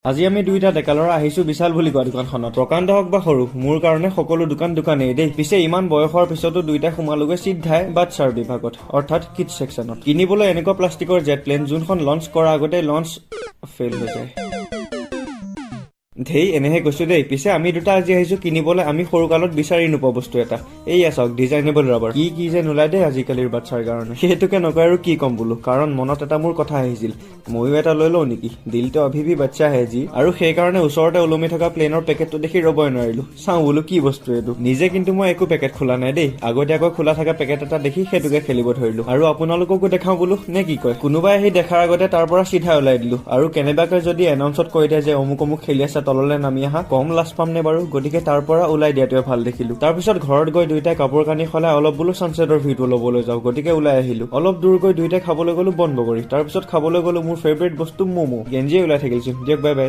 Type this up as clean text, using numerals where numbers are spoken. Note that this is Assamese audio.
আজি আমি দুইটা ডেকা ল'ৰা আহিছো বিশাল বুলি কোৱা দোকানখনত। প্ৰকাণ্ড হওক বা সৰু, মোৰ কাৰণে সকলো দোকান দোকানেই দেই। পিছে ইমান বয়সৰ পিছতো দুইটা সোমালোগৈ চিধাই বাচ্চাৰ বিভাগত, অৰ্থাৎ কিডছ ছেকশ্যনত, কিনিবলৈ এনেকুৱা প্লাষ্টিকৰ জেট প্লেন, যোনখন লঞ্চ কৰাৰ আগতে লঞ্চ ফেইল হৈ যায়। ধেই, এনেহে কৈছো দেই। পিছে আমি দুটা আজি আহিছো কিনিবলৈ আমি সৰুকালত বিচাৰি নোপোৱা বস্তু এটা। এইয়া চাওক, ডিজাইনেবল ৰাবাৰ। কি কি যে নোলাই দেই আজিকালিৰ বাচ্চাৰ কাৰণে। সেইটোকে নকয় আৰু কি ক'ম বোলো, কাৰণ মনত এটা মোৰ কথা আহিছিল, ময়ো এটা লৈ লওঁ নেকি? दिल तो अभी भी बच्चा है जी। আৰু সেইকাৰণে ওচৰতে ওলমি থকা প্লেনৰ পেকেটটো দেখি ৰ'বই নোৱাৰিলো। চাওঁ বোলো কি বস্তু এইটো। নিজে কিন্তু মই একো পেকেট খোলা নাই দেই। আগতীয়াকৈ খোলা থকা পেকেট এটা দেখি সেইটোকে খেলিব ধৰিলো আৰু আপোনালোককো দেখাওঁ বোলো, নে কি কয়? কোনোবাই আহি দেখাৰ আগতে তাৰ পৰা চিধা ওলাই দিলো। আৰু কেনেবাকৈ যদি এনাউন্সত কৈ দিয়ে যে অমুক অমুক খেলি আছে, তললৈ নামি আহা, কম লাজ পাম নে বাৰু? গতিকে তাৰ পৰা ওলাই দিয়াটোৱে ভাল দেখিলো। তাৰপিছত ঘৰত গৈ দুইটাই কাপোৰ কানি সলাই অলপ বোলো ছানছেটৰ ভিউটো ল'বলৈ যাওঁ। গতিকে ওলাই আহিলো। অলপ দূৰ গৈ দুইটাই খাবলৈ গলো বন বগৰী। তাৰপিছত খাবলৈ গলো মোৰ ফেভৰেট বস্তু ম'ম'। গেঞ্জিয়ে ওলাই থাকিলচোন। দিয়ক, বাই বাই।